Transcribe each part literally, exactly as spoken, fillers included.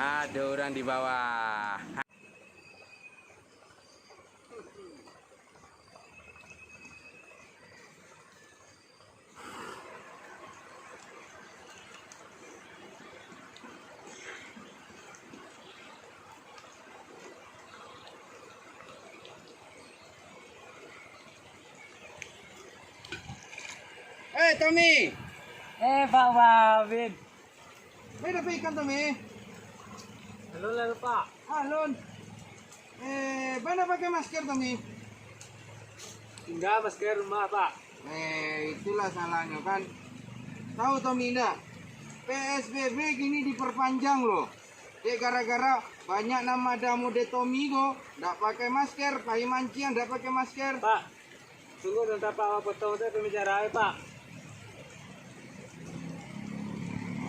Ado urang di bawah. Eh, Tommy! Eh, Pak Babin. Baa dapek ikan, Tommy? Alun lah, Pak. Alun. Eh, baa ndak pakai masker, Tommy? Indak, masker rumah, Pak. Eh, itulah salahnyo kan. Tahu Tommy ndak? P S B B kini diperpanjang loh. Dek gara-gara banyak nan mode Tommy ko, ndak pakai masker, pai manciang ndak pakai masker. Pak, sungguah nan tapak awak potong tu pambicaraan, Pak.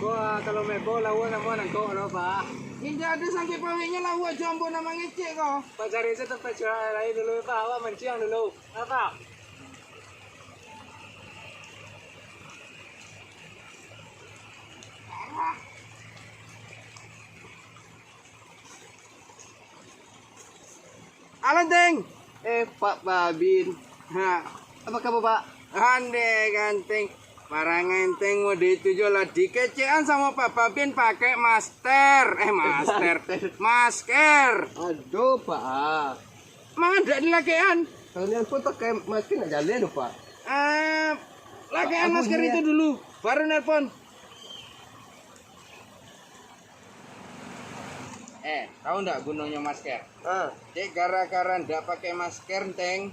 Ko, ah, kalau mebo, lauak namo nangkok lo, Pak. Indak ado sangkek pawiknyo lauak jo ambo nan mangecek ko. Pak, cari se tampek curah aia lain dulu, Pak. Awak manciang dulu. Apak. Alun, Teng. Eh, Pak Babin. Ha, apa kabar, Pak? Ande, ganteng. Parangai Enteng mode itu jo lah dikecekan samo Pak Babin pakai master. Eh, master. Masker. Aduh, Pak. Manga ndak dilakekan? Kalau nian pun pakai masker ndak jaleh tu, Pak. Eh, lakekan masker itu dulu, baru nelpon. Eh, tahu ndak gunonyo masker? Ah. Dek gara-gara ndak pakai masker, Teng,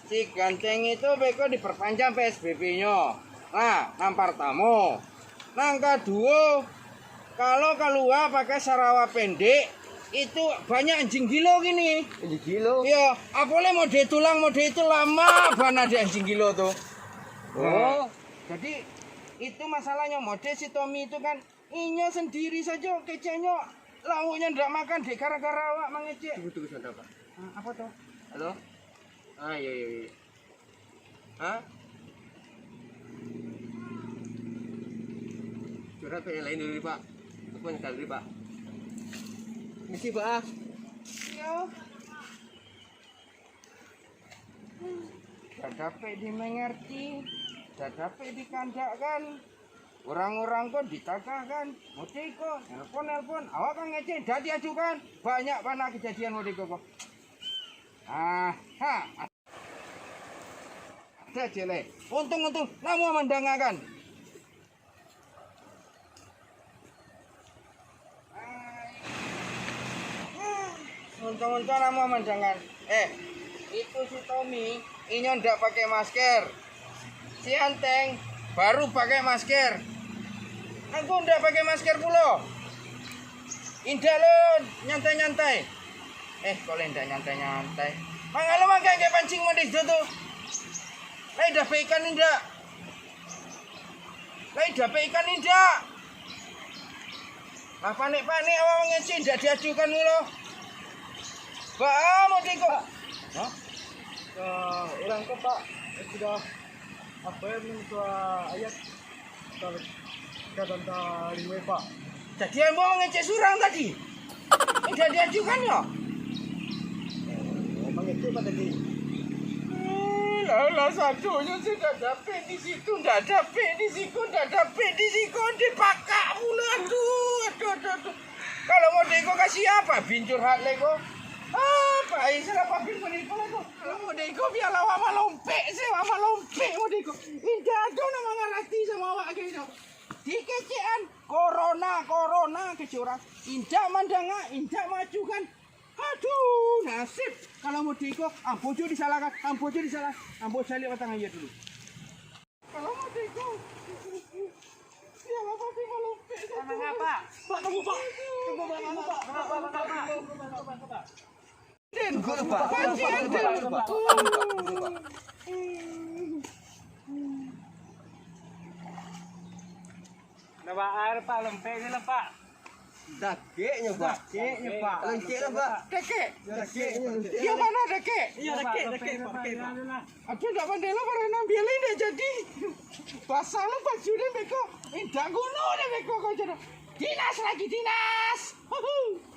si ganteng itu beko diperpanjang P S B B-nyo. Nah, nan partamo. Nan kaduo, kalau kalua pakai sarawa pendek, itu banyak anjing gilo kini. Anjing gilo? Iyo, apolai mode tulang, mode itu lamo bana dek anjing gilo tu. Oh. Nah, jadi, itu masalahnyo, mode si Tommy itu kan, inyo sandiri sajo keceknyo, lauaknyo ndak makan dek gara-gara awak mangecek. Tunggu, tunggu sabanta, Pak. Ah, apo tu? Halo? Ah, iyo, iyo, iyo. Hah? Curhat ka nan lain dulu, Pak. Aku nak dulu, Pak. Misi, Pak, ah. Iyo. Ndak dapek dimangarti, ndak dapek dikandakkan. Urang-urang ko ditagahkan, mode iko, nelpon-nelpon, awak mangecek, ndak diajukan. Banyak bana kajadian mode iko ko. Ah, ha. Ado ciek lai. Untuang-untuang, namuah mandangakan. Untuang-untuang namuah mandangakan. Eh, itu si Tommy, inyo ndak pakai masker. Si Anteng baru pakai masker. Angku ndak pakai masker pulo. Indak lo, nyantai-nyantai. Eh, kok lai indak nyantai-nyantai? Manga lo mangkek pancing mode itu tu? Lai dapek ikan indak? Lai dapek ikan indak? Lah panek-panek awak mangecek indak diajukan pulo. Baa mode iko? Hah? Eh, urang ko, Pak, sudah, apo yo, mintuah ayat ka, ka sabanta limo, Pak. Jadi ambo mangecek surang tadi. Indak diajukan yo? Oh, mangecek, Pak, tadi. Eh, lah, lah, sadonyo se ndak dapek di situ, ndak dapek di siko, ndak dapek di siko, dipakak pulo. Aduh, aduh, aduh, aduh. Kalau mode iko ka sia Pak Bin curhat lai ko. Ah, Pak, ai, salah Pak Bin mode iko lai ko. Kalau mode iko bialah awak malompek se, awak malompek mode iko. Indak ado nan mangarati samo awak kini. Dikecekan, corona, corona, kecek urang. Indak mandanga, indak maacukan. Aduh, nasib. Kalau mode iko, ambo jo disalahkan, ambo jo disalah. Ambo caliak batang aia dulu. Kalau mode iko, bialah Pak Bin malompek. Manga, Pak? Pak, tunggu, Pak. Tunggu, Pak. Tunggu, Pak. Tunggu, Pak. Tunggu, Pak. Tunggu, Pak. Tunggu, Pak. Tunggu, Pak. Ndak baa, Pak, lempek se lah, Pak. Dakeknyo, Pak. Dakeknyo, Pak. Lempek lah, Pak. Dakek? Dakeknyo. Iyo, bana dakek? Iyo, dakek, dakek, Pak. Dakek, Pak. Aduh, ndak pandai lo, baranang bialah indak jadi. Pasang lo baju den beko. Indak guno den beko ko, jodoh. Dinas lagi dinas. Huhu.